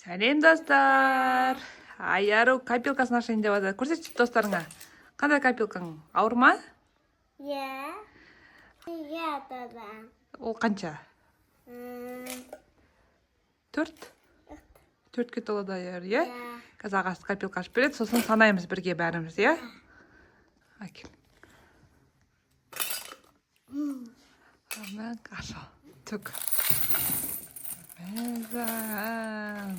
Сәлем, достар! Айару копилкасын ашайын деп жатыр. Көрсетші достарыңа. Қандай копилкаң? Ауыр ма? Иә. Иә, дада. Ол қанша? 4? 4-ке толады, Айару, иә? Иә. Қазір ағасы копилка ашып береді, сосын санаймыз бірге бәріміз, иә? Әкел. Мә, аша. Төк. Мәзаған.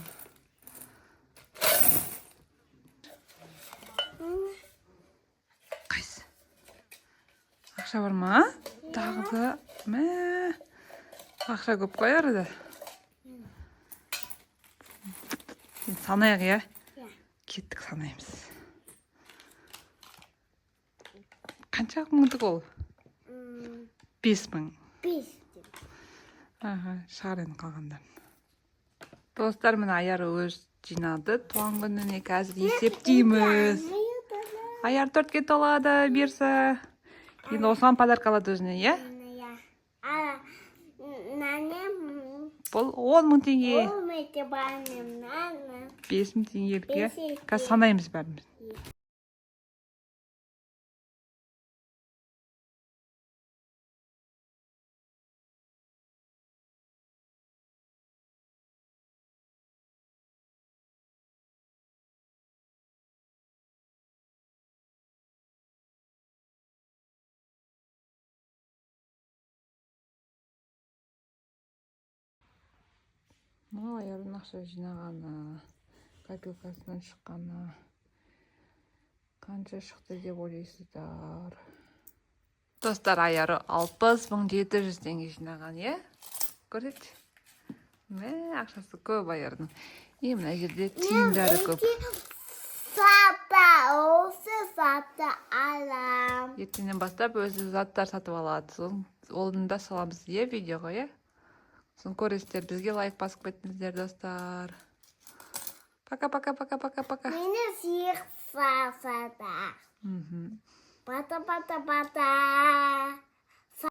Қайсы? Ақша бар ма? Тағы да. Мә. Ақша көп қой арада. Енді санайық, иә? Иә. Кеттік, санаймыз. Қанша мыңдық ол? 5000. 5. Аха, шығар енді қалғандарын. Достар, міне, Аяр өз жинады туған күніне, қазір есептейміз. Аяр 4-ке толады бұйырса. Енді осыған подарка алады өзіне, иә? Иә. А, нане. Бұл 10 000 теңге. Ол мете барым, наны. 5000 теңгелік, иә? 5. Қазір санаймыз бәріміз. Мынау Аярдың ақша жинағаны, копилкасынан шыққаны. Қанша шықты деп ойлайсыздар? Достар, Аяры 60 700 теңге жинаған, иә? Көрсетші. Мә, ақшасы көп Аярдың. И мына жерде тиындары көп. Сата, осы сата алам. Ертеңнен бастап өзі заттар сатып алады. Сосын оны да саламыз, иә, видеоға, иә? Сосын көресіздер, бізге лайк басып кетіңіздер, достар. Пока, пока, пока, пока, пока. Мені сиық сата. Мхм. Бата, бата, бата.